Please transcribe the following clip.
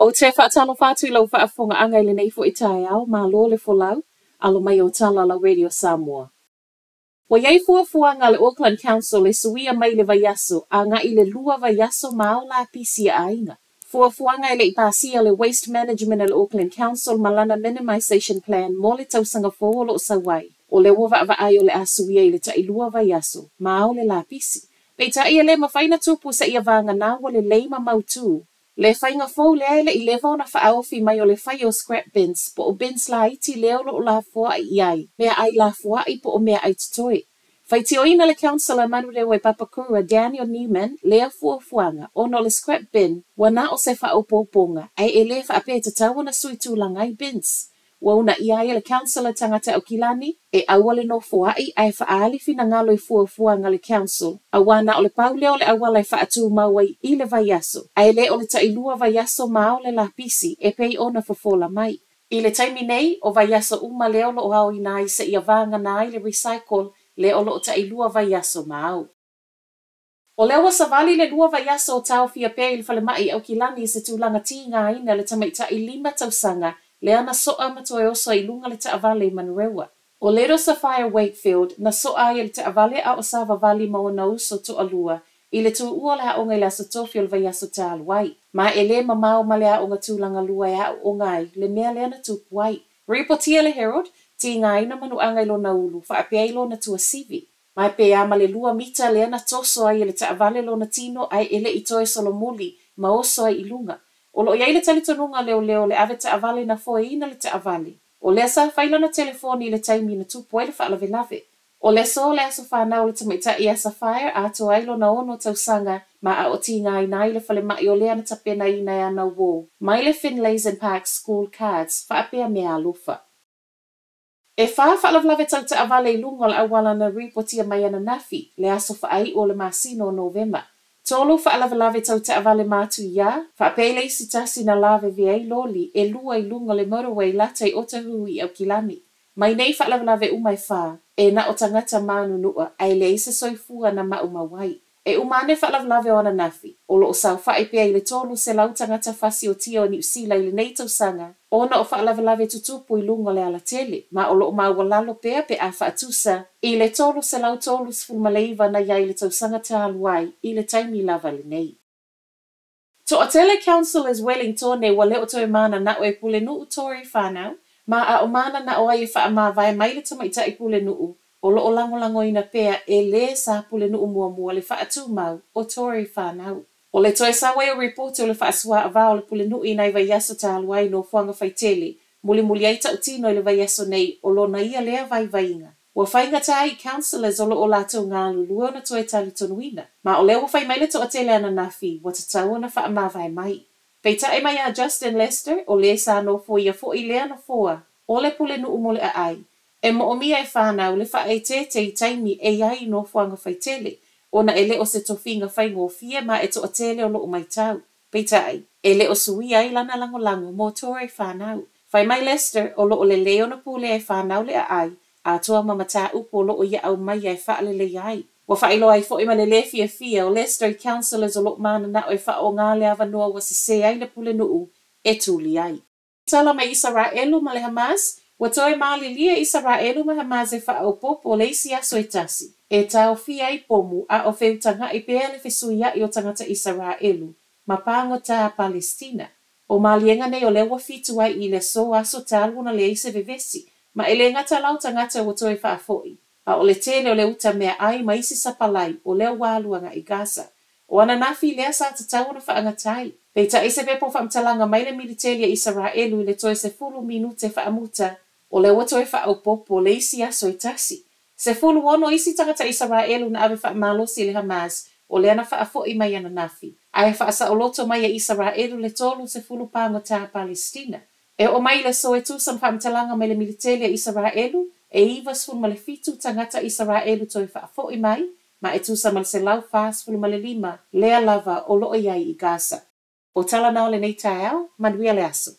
Ou te faatalofa atu i lau faafofogaaga i lenei foi taeao, malo le folau, alo mai o tala lau Radio Samoa. Ua i ai fuafuaga a le Auckland Council e suia mai le vaiaso agai i le lua vaiaso ma ao lapisi a aiga. Fuafuaga e le i pasia le Waste Management a le Auckland Council ma lana Minimisation Plan mo le tausaga fou o lo o sau ai, o lea ua vaavaai o le a suia i le tailua vaiaso ma ao le lapisi. Peitai e le mafai ona tupu seia vagana ua lelei ma mautu le faiga fou lea e le i leva ona faaofi mai o le fai o scrap bins po o bins laiti lea o lo o lafoai i ai meaai lafoai po o meaai totoe. Faitioina le Councillor Manurewa i Papakura Daniel Newman lea fuafuaga ona o le scrap bin ua na o se faaopoopoga ae e le faapea e tatau ona sui tulaga ai bins. Ua uunaia ai e le Councillor tagata Aukilani e aua le nofoai ae faaali finagalo i fuafuaga a le Council aua na o le pau lea o le auala e faatumau ai i le vaiaso ae le o le tailua vaiaso ma ao le lapisi e pei ona fofola mai. I le taimi nei, o vaiaso uma lea o lo o aoina ai seia vagana ai le recycle lea o lo o tailua vaiaso ma ao. O lea ua savali le lua vaiaso o taofia pea i le falemai i Aukilani i se tulaga tigaina le tamaitai lima tausaga lea na soa ma toe oso ai i luga le taavale i Manurewa. ʻO Leto Sapphire Wakefield na soa ai e le taavale a o savavali ma ona uso toalua i le tuua o le aoga i le Aso Tofi o le vaiaso talu ai. Ma e le mamao ma le aoga tulaga lua e aooga ai le mea lea na tupu ai. Ripotia le Herald, tigaina manuaga i lona ulu, faapea i lona tuasivi. Ma pe a ma le lua mita lea na toso ai e le taavale lona tino ae e le i toe solomuli ma oso ai i luga. O lo o i ai le talitonuga o leoleo le ave taavale na foeina le taavale. O lea sa fai lana telefoni i le taimi na tupu ai le faalavelave. O le aso le aso fanau o le tamaitai ia Sapphire atoa ai lona ono tausaga ma a o tigaina ai le falemai o lea na tapenaina e ana uō mai le Finlayson Park School Cards faapea mea alofa. E fa faalavelave tau taavale i luga o le auala na ripotia mai ananafi, le aso faaiu o le masina o Novema. Tolu faalavelave tau taavale matuia, faapea i le isi tasi na lavevea ai loli e lua i luga o le motorway lata i Otahuhu i Aukilani. Mai nei faalavelave uma e fa, e na o tagata manunua ae leai se soifua na maumau ai. E uma ane faalavelave o ananafi, o lo o saofai pea i le 300 tagata fasiotia o Niu Sila i lenei tausaga ona o faalavelave tutupu i luga o le alatele, ma o lo o maualalo pea pe a faatusa i le 339 na i ai i le tausaga talu ai i le taimi lava lenei. Toatele Councillors Wellingtone ua le o toe mananao e pulenuu Tory whanau, ma a o mananao ai e faamavae mai le tamaitai pulenuu o lo o lagolagoina pea e lē sa pulenuu muamua le faatumau o Tory whanau. O le toe sau ai o ripoti o le faasuaavā o le pulenuu i nai vaiaso talu ai i nofoaga faitele, mulimuli ai tautino i le vaiaso nei o lona ia lea vaivaiga. Ua faigata ai i councillors o lo o latou galulue ona toe talitonuina. Ma o lea ua fai mai le toatele ananafi ua tatau ona faamavae mai. Peitai mai ia Justin Lester, o lē sa nofoia foi lea nofoa o le pulenuu mo le aai, e moomia e whanau le faaeteete i taimi e i ai i nofoaga faitele, ona e le o se tofiga faigofie ma e toatele o lo o maitau. Peitai, e le o suia ai lana lagolago mo Tory whanau. Fai mai Lester o lo o lelei ona pulea e whanau le aai, atoa ma mataupu o lo o ia aumaia e faaleleia ai. Ua faailoa ai foi ma le lē fiafia o Lester i councillors o lo o mananao e faaaoga le avanoa ua sesē ai le pulenuu e tuli ai. Tala mai Isaraelu ma le Hamas, Ua toe malilie Isaraelu ma Hamas e faaopoopo le isi aso e tasi e taofia ai pomu a o feutagaʻi pea le fesuiaʻi o tagata Isaraelu ma pagota a Palestina. O maliega nei o lea ua fitu ai i le aso aso talu ona leai se vevesi, ma e le gata la o tagata ua toe faafoi, a o le tele o le uta meaai ma isi sapalai o lea ua alu agai i Gaza. O ananafi lea sa tatau ona faagata ai. Peitai se pepa o faamatalaga mai le militeli a Isaraelu i le toe 10 minute faamuta, o lea ua toe faaopoopo le isi aso e tasi. 16 isi tagata Isaraelu na ave faamalosi e le Hamas o lea na faafoi mai ananafi, ae faasaoloto mai e Isaraelu le 30 pagota a Palestina. E oo mai i le aso e tusa ma faamatalaga mai le militeli a Isaraelu, e 97 tagata Isaraelu toe faafoi mai, ma e tusa ma le 145 lea lava o lo o i ai i Gaza. O tala na o lenei taeao, manuia le aso.